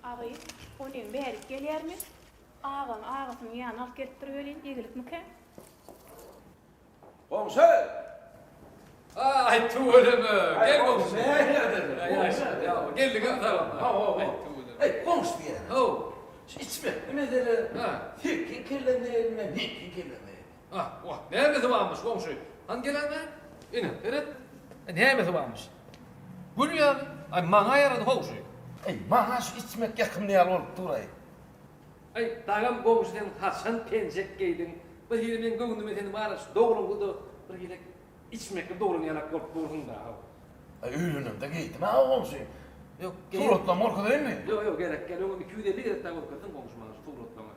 Agy, onyň bärik gelýärmi? Agaň agasynyň ýanyna alyp gelipdir welin, egilikmikä? Goňşy! Aý, tüweleme! Gel goňşy! Geldiňem sag ol. Hawa, hawa. Eý, goňşy diýýän. Haw. Şu içmekli mesele. Ha. Sekiň kellende elinde, meňkiň kellende elinde. Ah, wah, nämesi barmyş goňşy? Hany geläýme? Ine, seret. Nämesi barmyş? Gül ýaly. Aý, maňa ýarady how şu. Eý, maňa şu içmek ýakymly ýaly bolup dur-aý. Aý, dagam goňşy sen haçan penjek geýdiň? Bir hili meň göwnüme sen bar-a şu dogruňda-da bir hili içmekli dogran ýalak bolup dursuň-da, how. Aý, öýlenemde geýdim-ä goňşy. Ýok, Suratlaryňy görkezeýinmi? Ýok, ýok, gerek däl. Öňem 250 gezek dagy görkezdiň goňşy maňa şu suratlaryňy.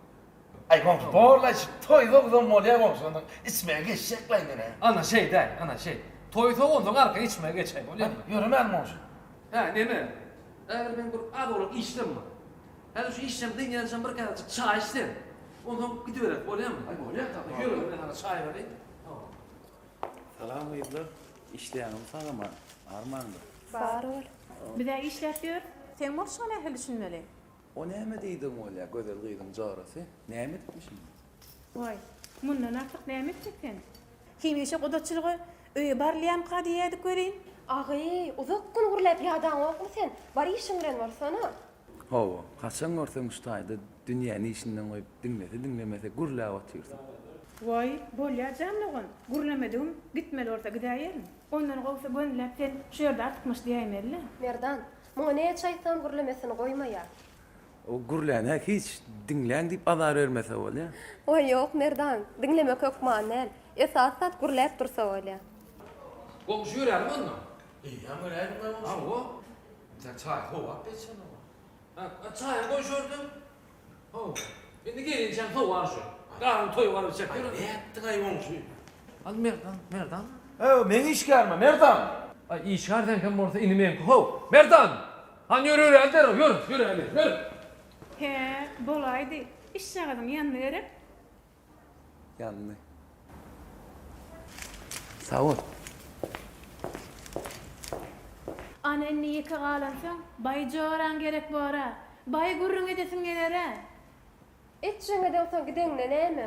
Aý goňşy borlaý şu toý sowsam bolýa goňşy ondan içmäge geçjekläý menä. Ana şeýdäý, ana şeý. Toý sowansoň arkaýyn içmäge geçäý bolýamy? Ýöremän goňşy. Hä, neme? Häzir meň bir az-owlak işlerim bar. Häzir şu işlem dynýançam bir käsejik çaý iç sen. Onsoň gidibereris bolýamy? Aý bolýa taý. Ýör men saňa çaý bereýin. Salam gyzlar, işleýäňizmi sag-aman, armaňda. Bar bol. Biz-ä işläp ýörüs. Seň bolşuňa nähili düşünmeli? O näme diýdigiň bolýa, gözel gyzyň jorasy? Näme edipmişim? Waý, mundan artyk näme etjek sen? Hemişe gudaçylyga öýe barylýamyka diýýädik welin. Agy, uzak gün gürläp ýadaňokmy sen? Bar işiň bilen bolsana. Hawa, haçan görseň şu taýda dünýäni işinden goýup diňlese-diňlemese gürläp otyrsyň. Waý, bolýa jan dogan, gürlemedigim, gitmeli bolsa gidäýerin. Ondan gowusy gönüläp sen şu ýerde artykmaç diýäýmeli-le. Merdan, muňa näçe aýtsam gürlemesini goýmaýar. O gürlänä hiç diňläň diýip azar bermese bolýa. Waý ýok Merdan, diňlemek hökman däl. Esasy zat gürläp dursa bolýa. Goňşy ýörälim onda. Eýýäm göräýdiň-ä goňşy. Hawa. Sen çaý sowap geçen-ow. Ha, çaýy goý şu ýerde. Hawa. Indi gelinçäň sowar şu. Garyn toýup alyp içjek. Aý nätdiň-aý goňşy? Al Merdan, Merdan. Hawa, meň işgärime, Merdan. Aý işgär seňkem bolsa indi meňki how. Merdan! Hany ýör ýöräli derrew, ýör, ýöräli, ýör. Hä, bolaýdy. Işjagazyň ýandy gerek. Ýandy. Sag bol. Ana indi ýeke galansoň, baý joraň gerek bor-a. Baý gürrüň edesiň geler-ä. Etjegiňe degsoň gideňde näme?